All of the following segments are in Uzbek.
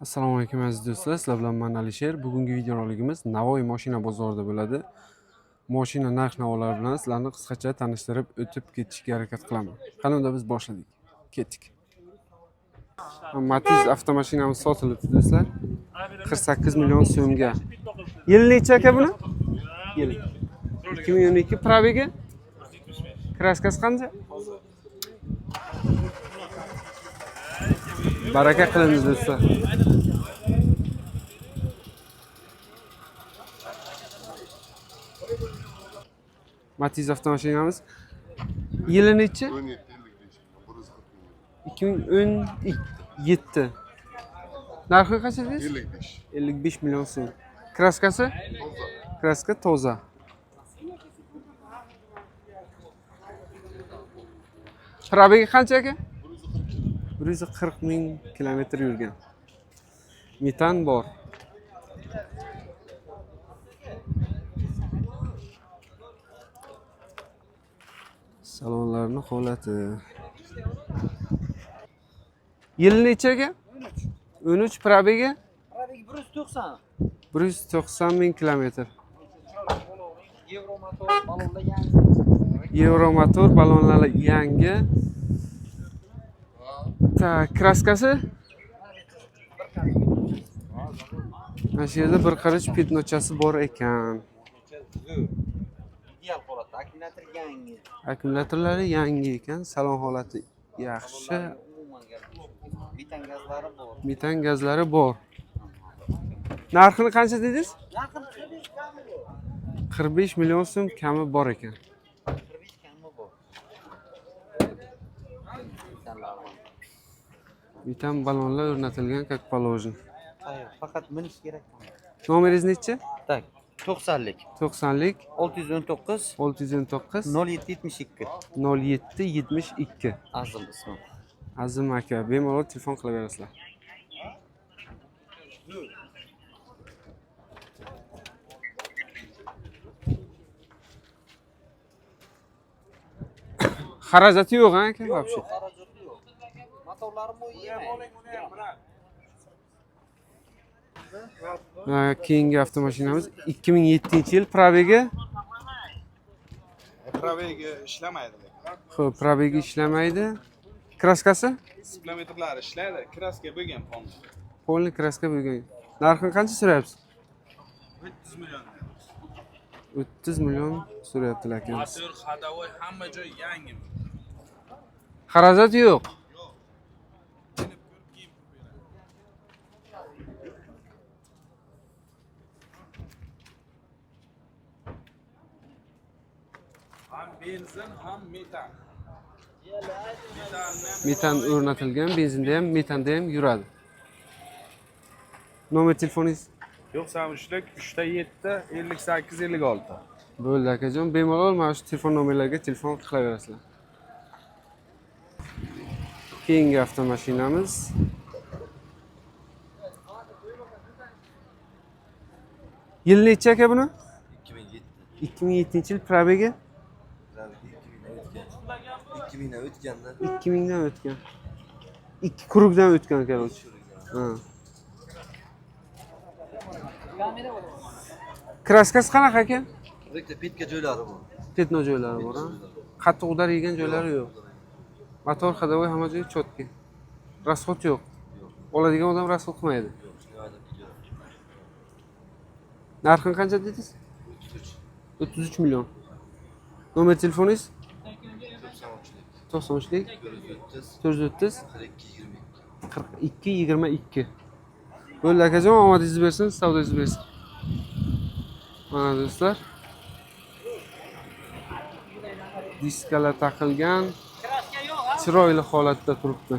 Assalomu alaykum aziz do'stlar, sizlar bilan men Alisher. Bugungi videorolikimiz Navoiy mashina bozorida bo'ladi. Mashina narx-navolari bilan sizlarni qisqacha tanishtirib o'tib ketishga harakat qilaman. Qani unda biz boshladik. Ketdik. Matiz avtomashinamiz sotilibdi do'stlar. 48 million so'mga. Yil necha aka buni? Yil. 2012 probegi? Kraskasi qancha? Baraka qilindi do'stlar. Matiz avtomashinamiz. Yili nechi? 17 55 2017. Narxi qancha dedingiz? 55. 55 million so'm. Kraskasi? Toza. Kraska toza. Probegi qancha aka? 140 ming kilometr yurgan. Metan bor. Salonlarning holati. Yili necha aka? 13 probegi? Probegi 190. 190 ming kilometr. Yevro motor, balonda yangi. Yevro motor, balonlari yangi. Так, kraskasi? Mana shu yerda bir qarich petnochasi bor ekan. Ideal holatda, akkumulyator yangi. Akkumulyatorlari yangi ekan, salon holati yaxshi, Umuman gap yo'q. Metan gazlari bor. metan gazlari bor. Narxini qancha dedingiz? Narxi 45 kami bor. 45 million so'm kami bor ekan. 45 kami bor. Metanlar bor. Metan balonlar o'rnatilgan как положено. Tayyor, faqat minish kerak. Nomeringiz nechi? Так, 90lik 90lik 619 619 0772. 0772. Azim ismi. Azim aka, bemalol telefon qilaverasizlar. Xarajati yo'q ha aka вообще. Xarajati yo'q. Motorlari moy yemaydi. Ha, keyingi avtomashinamiz 2007-yil probegi. Probegi ishlamaydi lekin. Xo'p, probegi ishlamaydi. Kraskasi? Kilometrlari ishlaydi, kraska bo'lgan полный. Polni kraska bo'lgan. Narxini qancha so'rayapsiz? 30 million. 30 million so'rayaptilar akamiz. Motor, ходовой hamma joy yangi. Xarajat yo'q. Kelib ko'rib keyin pul beradi. Ham benzin, ham metan. Metanni ham Metan o'rnatilgan, benzinda ham, metanda ham yuradi. Nomer telefoningiz 93lik 3 7 58 56. bo'ldi akajon. Bemalol mana shu telefon nomerlariga telefon qilaverasizlar. Keyingi avtomashinamiz Yil necha aka buni? 2007. 2007-yil probegi 2000 dan o'tganda. 2000 dan o'tgan. Ikki kurukdan o'tgan короче. Ha. Kraskasi qanaqa aka? Bitta petka joylari bor. Petno joylari bor, ha? Qattiq udar yegan joylari yo'q. Motor ходовой hamma joyi cho'tki. Rasxod yo'q. Oladigan odam rasxod qilmaydi. Yo'q, shunday haydab ketadi. Narxini qancha dedingiz? 33. 33 million. Nomer telefoningiz? 93lik. 93lik 430 430 42 22. 42 22. Bo'ldi akajon, omadingizni bersin, savdoyingizni bersin. Mana do'stlar. Diskalar taqilgan. Chiroyli holatda turibdi.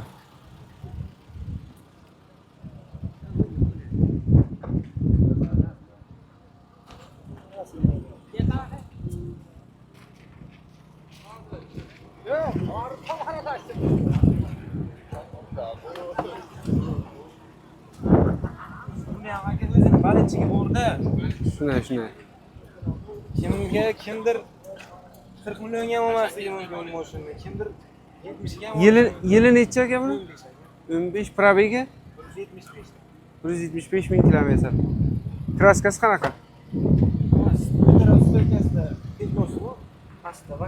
Buni ham aka o'zini balichigi borda. Shunday, shunday. Kimga kimdir 40 millionga ham olmasligi mumkin bu mashinani. Kimdir 70 ga ham Yili necha aka buni? 15 probegi 175. 175 ming kilometr. Краска si qanaqa? Bu taraf стойка sida пятно si bor. Pastda va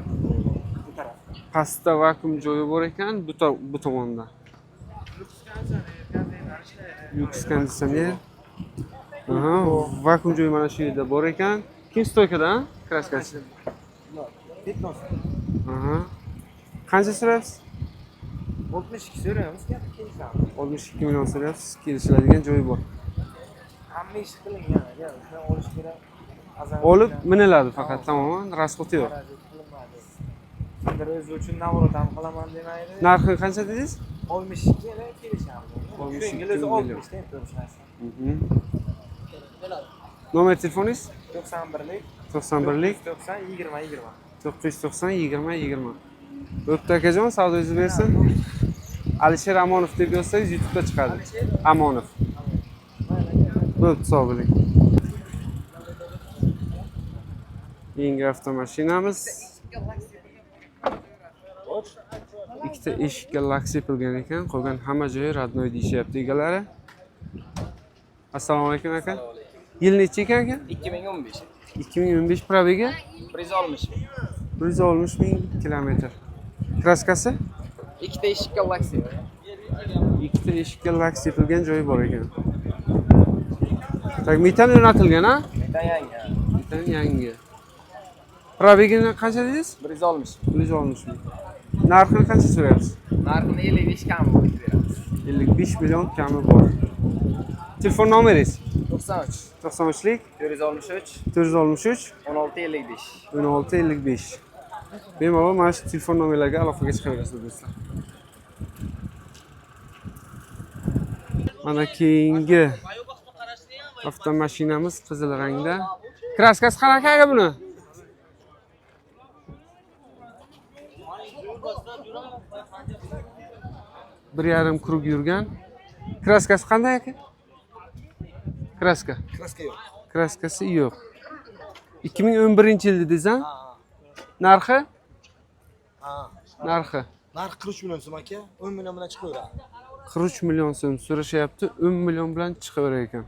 bu tarafda. Pastda vakuum joyi bor ekan, bu tomonda. Lyuks konditsioner. Aha, vakuum joyi mana shu yerda bor ekan. Keyin стойка da, краска si. Пятно si. Aha. Qancha so'rayapsiz? 62 so'raymiz, gap kelishamiz. 62 million so'rayapsiz, kelishiladigan joyi bor. Hamma ish qilingan aka, shuni olish kerak. Azam Olib miniladi faqat, tamoman, расход i yo'q. Xarajat qilinmadi. Kimdir o'zi uchun наворот ham qilaman demaydi. Narxini qancha dedingiz? 62 ga kelishamiz. 62 Ko'ngil o'zi million. 60 da endi ko'rishasiz. Nomer telefoningiz? 91lik 91lik 90 20 20. 990 20 20. Bo'pti akajon, savdoyingizni bersin. Alisher Amonov deb yozsangiz YouTube'da chiqadi. Amonov. Bo'pti, sog' bo'ling. Yangi avtomashinamiz. Ikkita eshikka lak sepilgan ekan, qolgan hamma joyi родной deyishyapti egalari. Assalomu alaykum aka. Yil necha ekan aka? 2015. 2015 пробег i 160 ming. 160 ming kilometr. Краска si? Ikkita eshikka lak sepilgan. Ikkita eshikka lak sepilgan joyi bor ekan. Так, metan o'rnatilgan, ha? Metan yangi. Metan yangi. Пробег ini qancha dedingiz? 160. 160 ming. Narxini qancha so'rayapsiz? Narxini 55 kam bo'lib beramiz. 55 million kami bor. Telefon nomeringiz? 93 93lik 463 463 16 55. 16 55. Bemalol mana shu telefon nomerlariga aloqaga chiqaverasizlar, do'stlar. Mana keyingi avtomashinamiz qizil rangda. Краска si qanaqa aka buni? 1,5 круг yurgan. Краска si qanday aka? Краска. Краска yo'q. Краска si yo'q. 2011 yil dedingiz, a? Narxi? Ha. Narxi Narx 43 million so'm aka, 10 million bilan chiqaveradi. 43 million so'm so'rashyapti, 10 million bilan chiqaverar ekan.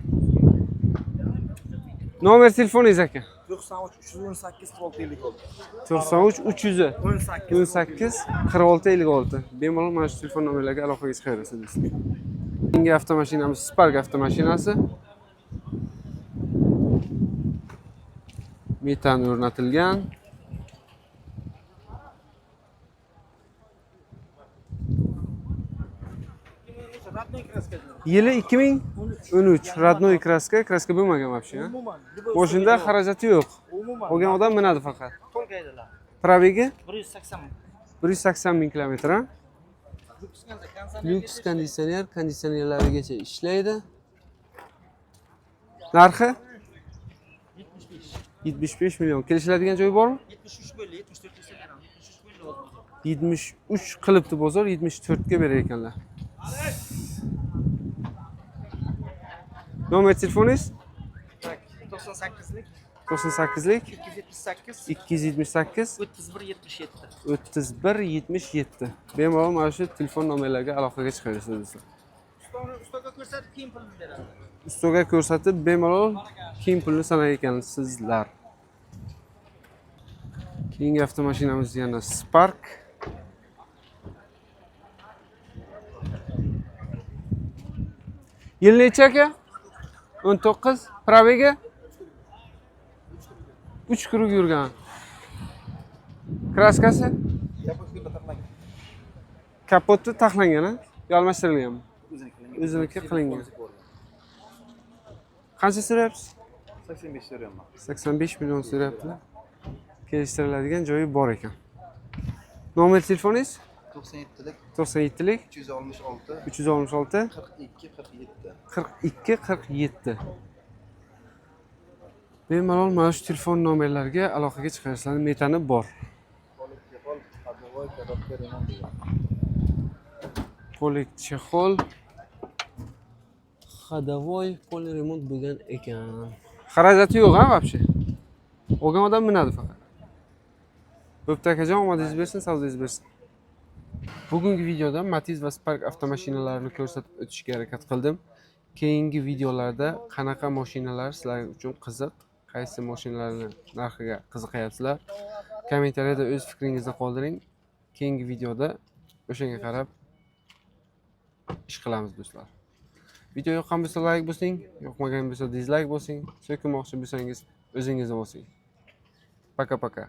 Nomer telefoningiz aka? 93 318 46 56. 93 300 18 18 46 56. Bemalol mana shu telefon nomerlariga aloqaga chiqaverasiz, do'stlar. Keyingi avtomashinamiz Spark avtomashinasi. Metan o'rnatilgan. Yili 2013, родной краска, краска bo'lmagan вообще. Ha? Umuman. Mashinada xarajati yo'q. Umuman. Olgan odam minadi faqat. To'lga edilar. Пробег i 180 ming. 180 ming kilometr, ha? Lyuks konditsioner, konditsionerlarigacha ishlaydi. Narxi 75 million. Kelishiladigan joyi bormi? 73 bo'ldi, 74 desa beramiz. 73 bo'ldi hozir. 73 qilibdi bozor, 74 ga berar ekanlar. Nomer telefoningiz? 98lik 98lik 278 278 31 77. 31 77. Bemalol mana shu telefon nomerlariga aloqaga chiqaverasiz, do'stlar. Ustaga ko'rsatib keyin pulni beradi. Ustaga ko'rsatib bemalol keyin pulni sanar ekansizlar. Keyingi avtomashinamiz yana Spark. Yil necha aka? 19, пробег i 3 круг yurgan. Краска si? Kapoti taxlangan, ha? Yo almashtirilganmi? O'ziniki qilingan. Qancha so'rayapsiz? 85 so'rayapman. 85 million so'rayaptilar. Kelishtiriladigan joyi bor ekan. Nomer telefoningiz? 97lik 97lik 366 366 42 47. 42 47. Bemalol mana shu telefon nomerlariga aloqaga chiqarsizlar. Metani bor. Ходовой коробка ремонт degan. Полик чехол ходовой полный ремонт bo'lgan ekan. Xarajati yo'q, ha, вообще. Olgan odam minadi faqat. Bo'pti akajon, omadingiz bersin, savdoyingiz bersin. Bugungi videoda Matiz va Spark avtomashinalarini ko'rsatib o'tishga harakat qildim. Keyingi videolarda qanaqa mashinalar sizlar uchun qiziq, qaysi mashinalarni narxiga qiziqayapsizlar? Kommentariyada o'z fikringizni qoldiring. Keyingi videoda o'shanga qarab ish qilamiz, do'stlar. Video yoqqan bo'lsa, layk bosing, yoqmagan bo'lsa, dizlayk bosing, so'kinmoqchi bo'lsangiz, o'zingizni bosing. Пока, пока.